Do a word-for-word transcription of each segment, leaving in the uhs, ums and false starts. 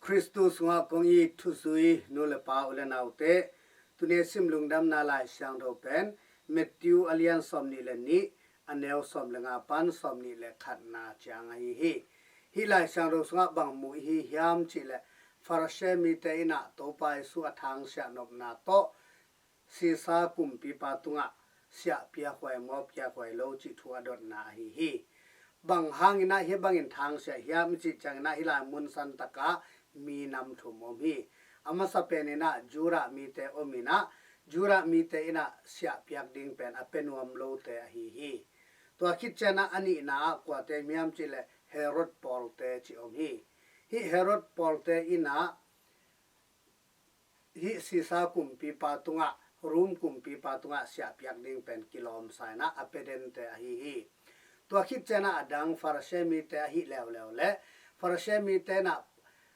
Khristu sungah kong it thuzui nu le pa, u le naute, tuni sim lungdamna Lai Siangtho pen Matthew a lian sawmnih le nih, a neu sawm le nga pan sawmnih le khatna ciang ahi hi. Hih Lai Siangtho sungah bang mu i hi hiam cih leh, Pharisee mite in ah Topa Jesu a thangsiah nopna tawh Sisa kumpipa tungah siah piakhuai maw, piakhuai lo cih thu a dotna ahi hi. Bang hangin ah hih bangin thangsiah hiam i cih ciangin ah, hih lai mun santakah minam thum om hi. A masa pen in ah Judah mite om in ah, Judah mite in ah siah piak ding pen a pia nuam lote ahi hi. Tua khit ciangin ah a nihna ah kuate om hiam cih leh, Herod pawlte cih om hi. Hih Herod pawlte in ah hih Sisa kumpipa tungah, Rom kumpipa tungah siah piak ding pen kilawmsa in ah a pia dente ahi hi. Tua khit ciangin ah a dang Pharisee mite ahi leuleu leh, Pharisee mite in ah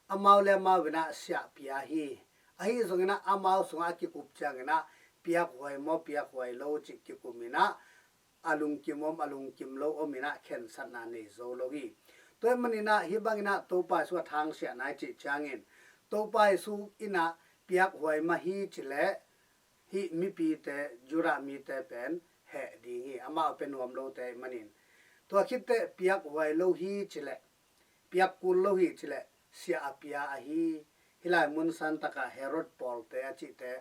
amau le amau in ah siah pia hi. Ahi zongin ah amau sungah a kikup ciangin ah piakhuai maw, piakhuai lo cih kikum in ah, a lungkim om, a lungkim lo om in ah khensatna nei zo lo hi. Tua ahih manin ah hih bangin ah Topa Jesu a thangsiahna i cih ciangin, Topa Jesu in ah piakhuai mah hi cih leh, hih mipite, Judah mite pen heh ding hi, amau a pia nuam lote ahih manin. Tua khit teh piakhuai lo hi cih leh, piak kul lo hi cih leh, siah a pia ahi. Hih lai mun santakah Herod pawlte a cihte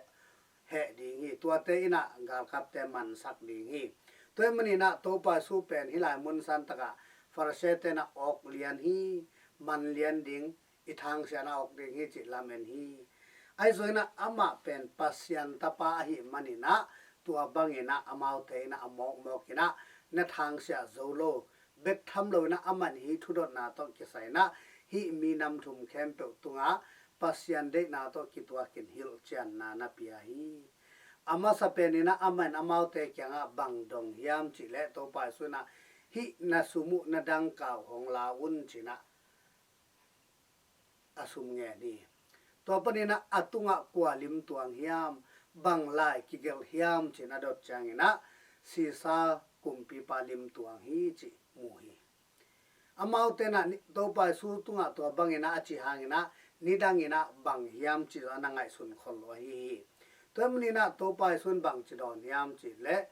heh ding hi. Tuate in ah galkapte mansak ding hi. Tua ahih manin ah Topa Jesu pen hih lai mun santakah Phariseete in ah awk lian hi, man lian ding, i thangsiahna awk ding hi cih lamen hi. Ahi zongin ah amah pen Pasian tapa ahih manin ah, tua bangin ah amaute in ah a mawkmawk in ah, na thangsiah zo lo bek tham lo in ah, amah in hih thudotna tawh kisai in ah hih minam thum khempeuh tungah Pasian deihna tawh kituakin hilhcianna na pia hi. A masa pen in ah amah in amaute kiangah bang dong hiam cih leh, Topa Jesu in ah, hih na sum uh, na dangka uh hong la un ci in ah a sum ngen hi. Tua panin ah a tungah kua lim tuang hiam, bang lai kigelh hiam ci in a dot ciangin ah, Sisa kumpipa lim tuang hi cih mu hi. Amaute in ah ni-, Topa Jesu tungah tua bangin ah a cih hangin ah, nidangin ah bang hiam cih zong a na ngaihsun khol lo ahi hi. Tua ahih manin ah Topa Jesu in bangci dawn hiam cih leh,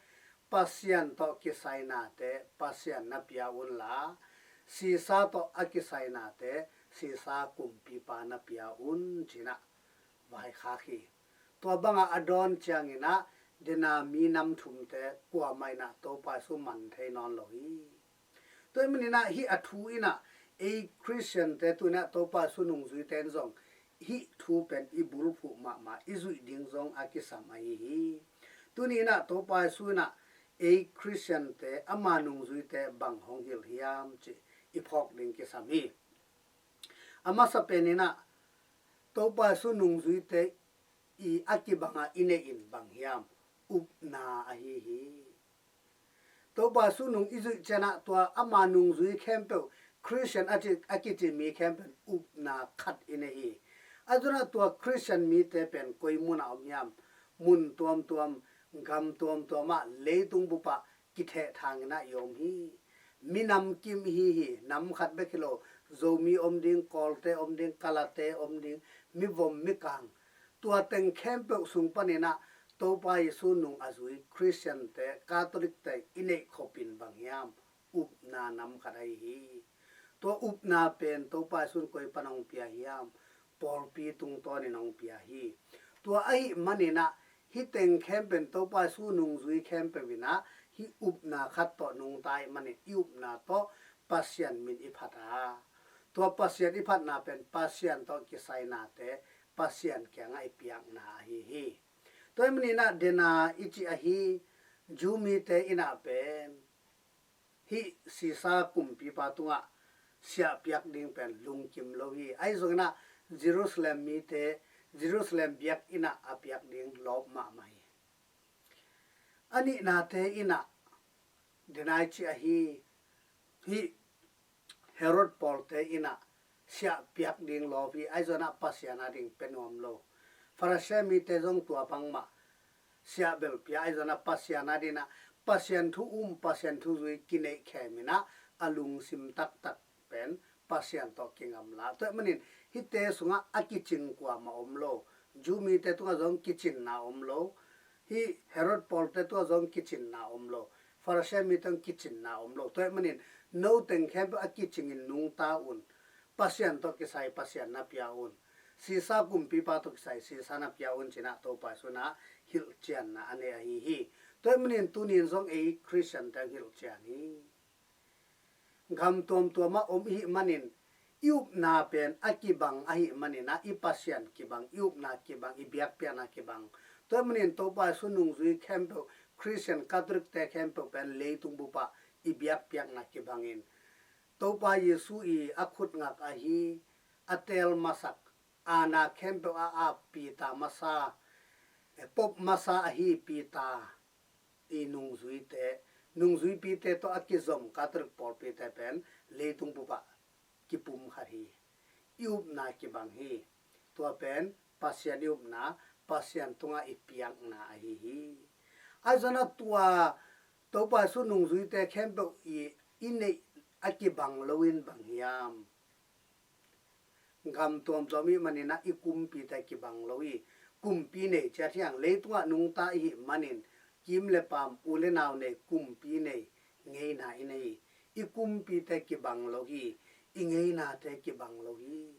Pasian tawh kisai nate Pasian na pia unla, Sisa tawh a kisai nate Sisa kumpipa na pia un ci in ah vaikhak hi. Tua bangah a dawn ciangin ah, dena minam thumte kuamah in ah Topa Jesu man thei nawn lo hi. Tua ahih manin ah hih a thu in ah ei Khristiante, tu in ah Topa Jesu nungzuite in zong hih thu pen i bulphuh mahmah, i zuih ding zong a kisam ahi hi. Tuni in ah Topa Jesu in ah ei Khristiante, ama nungzuite bang hong hilh hiam cih i phawk ding kisam hi. A masa pen in ah Topa Jesu nungzuite i a kibangah i neih in bang hiam? Upna ahi hi. Topa Jesu nung i zuih ciangin ah tua ama nungzui khempeuh, Khristian a ci, a kici mi khempeuh in upna khat i nei hi. Ahi zongin ah tua Khristian mite pen koi munah om hiam? Mun tuamtuam, gam tuamtuam ah, leitung bupah kithehthang in ah i om hi. Minam kim i hi hi, nam khat bek hi lo, Zomi om ding, Kawlte om ding, Kalate om ding, mivom mikang, tua teng khempeuh sung panin ah Topa Jesu nung a zui Khristiante, Katholikte i neih khop in bang hiam? Upna nam khat ahi hi. Tua upna pen Topa Jesu in koi pan hong pia hiam? Pawlpi tungtawnin hong pia hi. Tua ahih manin ah hih teng khempeuh in, Topa Jesu nungzui khempeuh in ah hih upna khat tawh nungta ahih manin, i upna tawh Pasian min i phat a, tua Pasian i phatna pen Pasian tawh kisai nate Pasian kiangah i piakna ahi hi. Tua ahih manin ah dena i cih ahi, Jew mite in ah pen hih Sisa kumpipa tungah siah piak ding pen lungkim lo hi. Ahi zongin ah Jerusalem mite, Jerusalem biakinn ah a piak ding lawp mahmah hi. A nihnate in ah, dena i cih ahi, hih Herod pawlte in ah siah piak ding lawp hi. Ahi zongin ah Pasian ading pia nuam lo. Pharisee mite zong tua bangmah, siah bel pia, ahi zongin ah Pasian ading ah, Pasian thu um, Pasian thu zui kineih khem in ah, a lungsim taktak pen Pasian tawh kingamla. Tua ahih manin hihte sungah a kicing kuamah om lo. Jew mite tungah zong kicinna om lo. Hih Herod pawlte tungah zong kicinna om lo. Pharisee mite tungah kicinna om lo. Tua ahih manin no teng khempeuh a kicingin nungta un. Pasian tawh kisai Pasian na pia un. Sisa kumpipa tawh kisai Sisa na pia un ci-in ah Topa Jesu in ah hilhcianna a nei ahi hi. Tua ahih manin tuni-in zong ei Khristian teng hilhcian hi. Gam tuamtuam ah om ihih manin i upna pen a kibang ahih manin ah i Pasian kibang, i upna kibang, i biakpiakna kibang. Tua ahih manin Topa Jesu nungzui khempeuh, Khristian Catholic-te khempeuh pen leitung bup ah i biakpiakna kibangin Topa Jesu i a khutngak ahi, a teel masak, aana khempeuh a aappita masa, eh, Pope masa ahi Peter i nungzuite, nungzuipite tawh a kizom Catholic pawlpite pen leitung bup ah kipumkhat hi. I upna kibang hi. Tua pen Pasian i upna, Pasian tungah i piakna ahi hi. Ahi zongin ah tua Topa Jesu nungzuite khempeuh i, i neih a kibang lo in bang hiam? Gam tuamtuam ihih manin ah i kumpite kibang lo hi. Kumpi nei ciat hi hang, leitungah nungta ihih manin kim le paam, u le nau nei, kumpi nei, ngeina i nei hi. I kumpite kibang lo hi. I ngeinate kibang lo hi.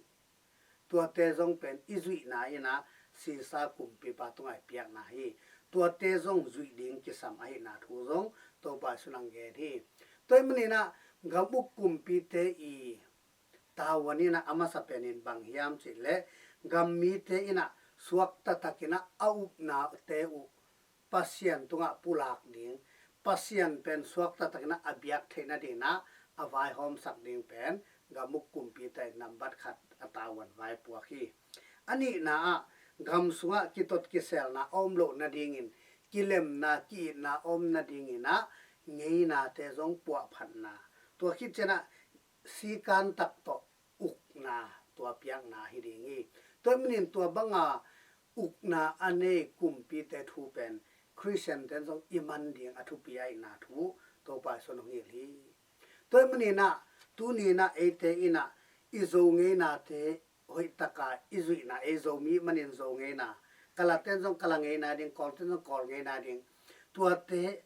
Tuate zong pen i zuihna in ah Sisa kumpipa tungah i piakna hi. Tuate zong zuih ding kisam ahihna thu zong Topa Jesu in hong gen hi. Tua ahih manin ah gam uk kumpite i tavuan in ah a masa penin bang hiam cih leh, gam mite in ah suakta takin ah a upnate uh Pasian tungah pulak ding, Pasian pen suakta takin ah a biak theih nadingin ah a vaihawmsak ding pen gam uk kumpite in nambat khat a tavuan vaipuak hi. A nihna ah gam sungah kitot kiselna a om loh nadingin, kilemna, ki-itna a om nadingin ah ngeinate zong puahphatna. Tua khit ciangin ah sikan tak tawh ukna, tua piakna hi ding hi. Tua ahih manin tua banga ukna a nei kumpite thu pen Khristiante in zong i man ding a thupi ahihna thu Topa Jesu in hong hilh hi. Tua ahih manin ah tuni in ah eite in ah i Zo ngeinate hoih taka i zuihna, ei Zomi manin Zo ngeina, Kalate in zong Kala ngeina ding, Kawlte in zong Kawl ngeina ding, tuate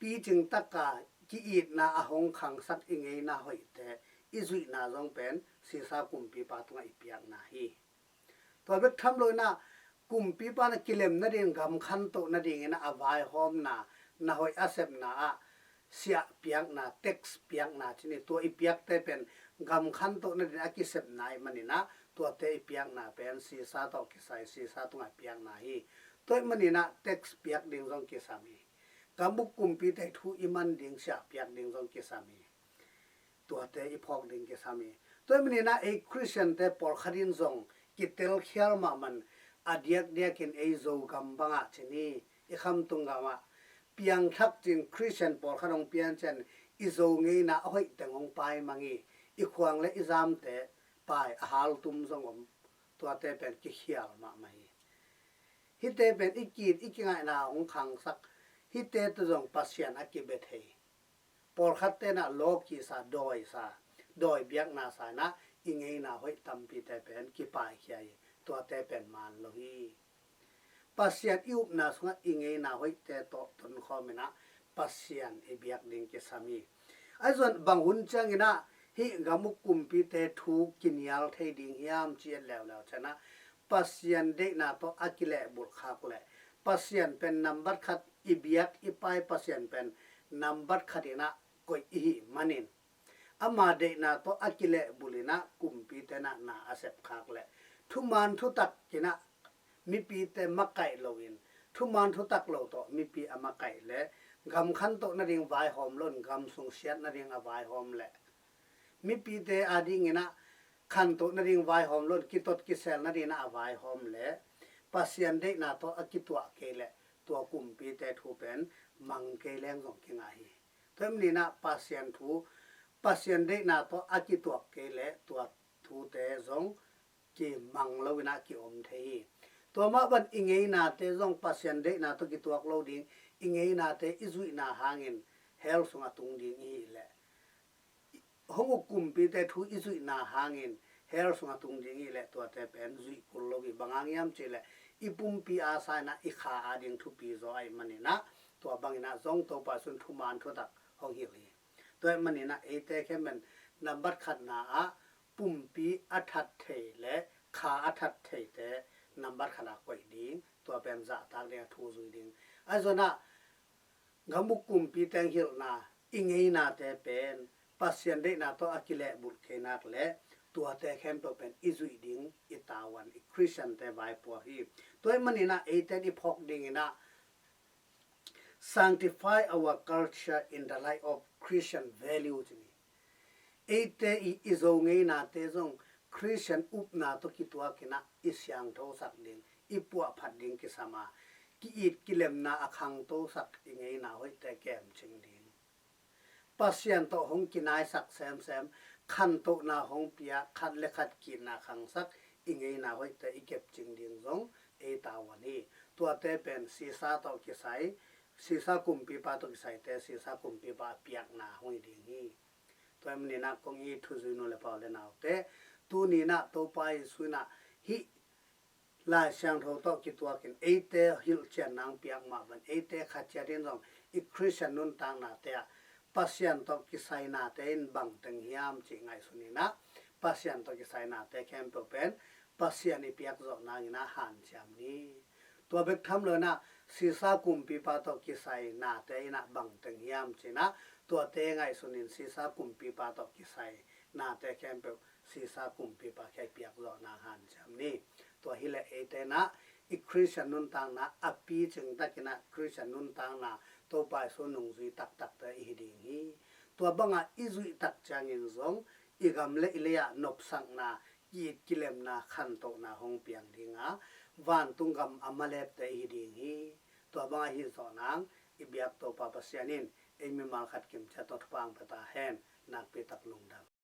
picing taka ki-itna a hong khangsak i ngeina hoihte i zuihna zong pen Sisa kumpipa tungah i piakna hi. Tua bek tham lo in ah kumpipa in ah kilem nading, gam khantoh nadingin ah a vaihawmna, na hoih a sepna ah siah piakna, tax piakna ci ni, tua i piakte pen gam khantoh nading a kisepna ahih manin ah tuate i piakna pen Sisa tawh kisai Sisa tungah i piakna hi. Tua ahih manin ah tax piak ding zong kisam hi. Gam uk kumpite thu i man ding, siah piak ding zong kisam hi. Tuate i phawk ding kisam hi. Tua ahih manin ah ei Khristiante pawlkhat in zong kitelkhial mahmah in a diakdiakin ei Zogam bangah ci ni, i khamtung gamah piangthak cin Khristian pawlkhat hong pian ciang i Zo ngeina a hoih teng hong paimang hi. I khuang le i zamte pai a haltum zong om. Tuate pen kikhial mahmah hi. Hihte pen i ki-it i kingaihna hong khangsak. Hihte tawh zong Pasian a kibia thei. Pawlkhatte in ah lawkisa, dawisa, dawi biakna sa in ah i ngeina hoih tampite pen kipaikhia hi. Tuate pen man lo hi. Pasian i upna sungah i ngeina hoihte tawh tonkhawm in ah Pasian i biak ding kisam hi. Ahi zongin bang hun ciangin ah hih gam uk kumpite thu kinial thei ding hiam ci et leuleu ciangin ah Pasian deihna tawh a kilehbulh khak leh Pasian pen nambat khat i biak i pai Pasian pen nambat khat in ah koih i hih manin ama deihna tawh a kilehbulh in ah kumpite in ah na a sep khak leh thuman thutak in ah mipite makaih loin, thuman thutak lo tawh mipi a makaih leh gam khantoh nading vaihawm lo in gam sung siat nading a vaihawm leh mipite adingin ah khantoh nading vaihawm lo in kitot kisel nadingin ah a vaihawm leh Pasian deihna tawh a kituah kei leh tua kumpite thu pen mang kei leng zong kingah hi. Tua ahih manin ah Pasian thu, Pasian deihna tawh a kituak kei leh tua thute zong kimang lo in ah kiom thei hi. Tua mah bang i ngeinate zong Pasian deihna tawh kituak lo ding, i ngeinate i zuihna hangin hell sungah tung ding i hih leh hong uk kumpite thu i zuihna hangin hell sungah tung ding hi leh, tuate pen zuih kul lo hi. Bang hang hiam cih leh i pumpi a sa in ah i kha a ding thupi zaw ahih manin ah, tua bangin ah zong Topa Jesu in thuman thutak hong hilh hi. Tua ahih manin ah eite khempeuh in nambat khatna ah pumpi a that thei le kha a that theite nambat khat ah koih ding, tua pen zahtak ding a, thu zui ding. Ahi zongin ah gam uk kumpite hong hilhna, i ngeinate pen Pasian deihna tawh a kilehbulh kei nak leh tuate khempeuh pen i zuih ding i tavuan, i Khristiante vaipuak hi. Tua ahih manin ah eite in i phawk dingin ah sanctify our culture in the light of Christian value, ci ni. Eite i, i Zo ngeinate zong Khristian upna tawh kituakin ah i siangthosak ding, i puahphat ding kisam a, ki-it kilemna a khangtosak i ngeina hoihte kemcing ding, Pasian tawh hong kinaisak semsem, khantohna hong pia, khat le khat ki-itna khangsak i ngeina hoihte i kepcing ding zong ei tavuan hi. Tuate pen Sisa tawh kisai, Sisa kumpipa tawh kisaite Sisa kumpipa a piakna hong hi ding hi. Tua ahih manin ah kong it thuzui nu le pa, u le naute, tuni in ah Topa Jesu in ah hih Lai Siangtho tawh kituakin eite hilhcian nang piak mah bangin eite khat ciat in zong i Khristian nuntaknate ah Pasian tawh kisai nate in bang teng hiam cih ngaihsun in ah, Pasian tawh kisai nate khempeuh pen Pasian i piak zawh nangin ah hanciam ni. Tua bek tham lo in ah Sisa kumpipa tawh kisai nate in ah bang teng hiam ci in ah, tuate ngaihsun in Sisa kumpipa tawh kisai nate khempeuh Sisa kumpipa kiang i piak zawh nang hanciam ni. Tua hi leh eite in ah i Khristian nuntakna a picing takin ah Khristian nuntakna Topa Jesu nungzui taktakte i hi ding hi. Tua bangah i zuih tak ciangin zong i gam le i lei ah nopsakna, ki-it kilemna, khantohna hong piang ding a, vantung gam a malepte i hi ding hi. Tua bangah hih zawh nang i biak Topa Pasian in ei mimal khat kimciat tawh thupha hong pia ta hen. Nakpi tak lungdam.